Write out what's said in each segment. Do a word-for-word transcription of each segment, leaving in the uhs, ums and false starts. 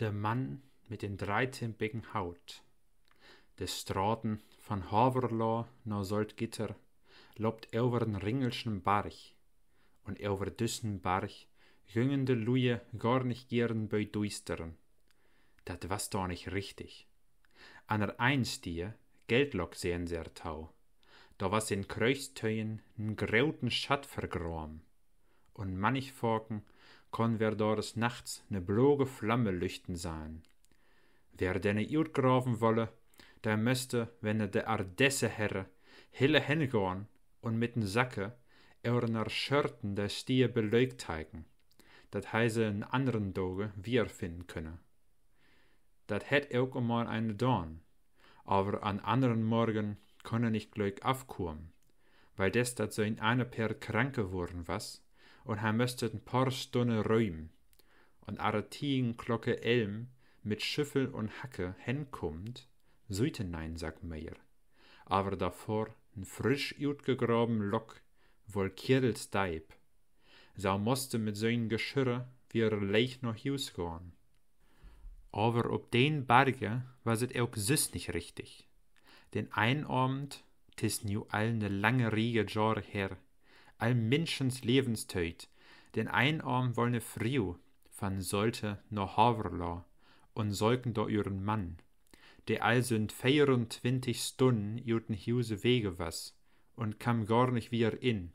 De Mann mit den dreitimpigen Haut. De Straten von Haverla na Soltgitter loopt över en ringelschen Barg, un över düssen Barg güngen de Lüe gor nich geren bi Duistern. Dat was dor nich richtig. An der einen Stie, Geldlock sehn se er tau, dor was in Kröögstüen en groten Schatt vergraven. Un mannigfaken konn wer dor des Nachts ne bloge Flamme lüchten sehn. Wer denne utgraven wolle, de möste, wenn e de Ardesse herre, hille hengahn un mit en Sacke över ner Schörten de Stie belöök teiken, dat he se en anneren Dage wier finnen könne. Dat hett ok emal eine daan, aver an anneren Morgen konn e nich glöök afkomen, weil des dat sien eine Peerd kranke worren was un he möste en paar Stunne römen. Un ar de Tiegenklocke elm mit Schüffel un Hacke henkummt, süht e nein Sack mehr, aver davor en frisch utgegraven Lock, woll kiedelsteip. Sau moste mit sien Geschirre wier leeg na Huus gahn. Aver op den Barge was et ok süss nich richtig. Den einen Abend, 't is nu all ne lange Riege Johr her, all Minschens Levenstiet, den einen Abend woll ne Friu von Solte na Haverla un söken dor ühren Mann, de all sünd veeruntwintig Stunnen ut en Huse wege was un kamm gor nich wier in.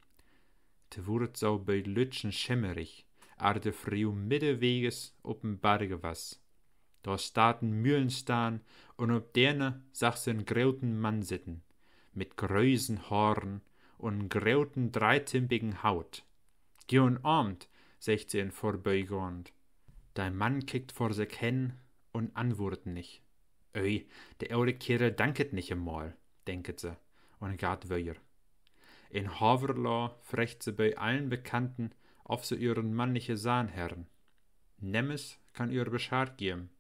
't wurd sau bi lütschen schimmerig, ar de Friu middeweges op en Barge was. Dor staht en Mülenstahn, un op dene sach se en groten Mann sitten, mit grösen Horen un en groten dreitimpigen Haut. Guen Abend, seggt se in Vörbigahn. De Mann kickt vör sik hen un antwurt nich. Öi, de ole Kierel danket nich emal, denket se un gaht wier. In Haverla freegt se bi allen Bekannten, of se ühren Mann nich esahn herren. Nemmes kann ühr Bescheid geven,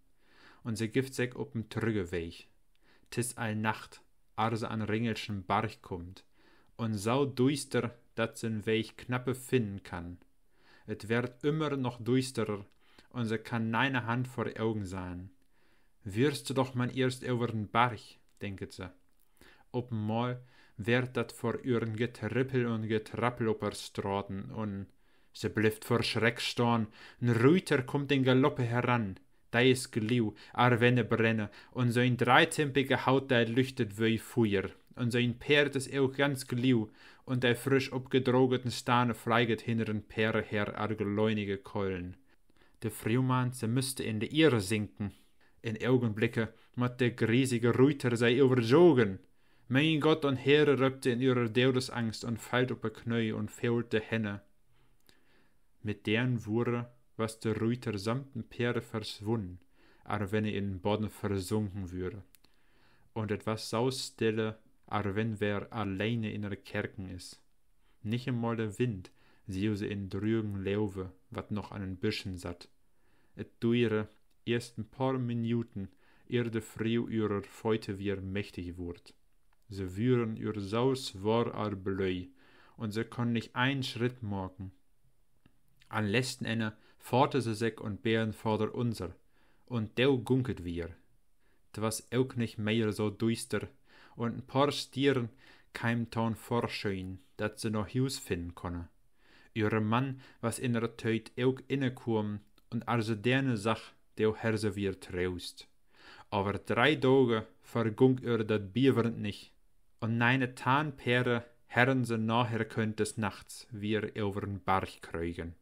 un se gifft sik op en Trüggeweeg. 't is all Nacht, ar se an Ringelschen Barg kummt, un sau duister, dat se en Weeg knappe finnen kann. Et werd ümmer noch duisterer, un se kann neine Hand vör Ogen sehn. Wierst du doch man eerst över en Barg, denket se. Op en Mal werd dat vör ühren Getrippel un Getrappel op er Straten, un se blifft vör Schreck stahn. En Rüter kummt in Galoppe heran. De is gliu, ar wenn e brenne, un sien dreitimpige Haut, de lüchtet wie Fuier, un sien Peerd is ok ganz gliu, un de frisch opgedrageten Stahne fleiget hinner en Peere her ar gleunige Keulen. De Friu meint, se müsste in de Iere sinken. In Ogenblicke mott de griesige Rüter se överjogen. Mien Gott un Herre, röppt se in ühre Dodesangst un fallt op de Knee un fehlt de Hänne. Mit den Wure was de Rüter samt en Peere verswunnen, ar wenn e in en Bodden versunken wöre. Un et was sau stille, ar wenn wer alleine in er Kerken is. Nich emal de Wind suse in drügen Löwe, wat noch an en Büschen satt. Et duere eerst en paar Minuten, ehr de Friu ührer Feute wier mächtig wurd. Se würen ühr sau swar ar Blei, un se konn nich ein Schritt maken. An letzten Enne faate se sik un bäden Vader unser, un do gung et wier. 't was ok nich mehr so duister, un en paar Stieren keimen to'n Vorschien, dat se no Huus finnen konne. Ühre Mann was in der Tiet ok innekomen, un ar se dene sach, do herr se wier Troost. Aver dree Dage vergung ühr dat Biewern nich, un neine Tahnpeere herren se naher könnt des Nachts wier över en Barg krögen.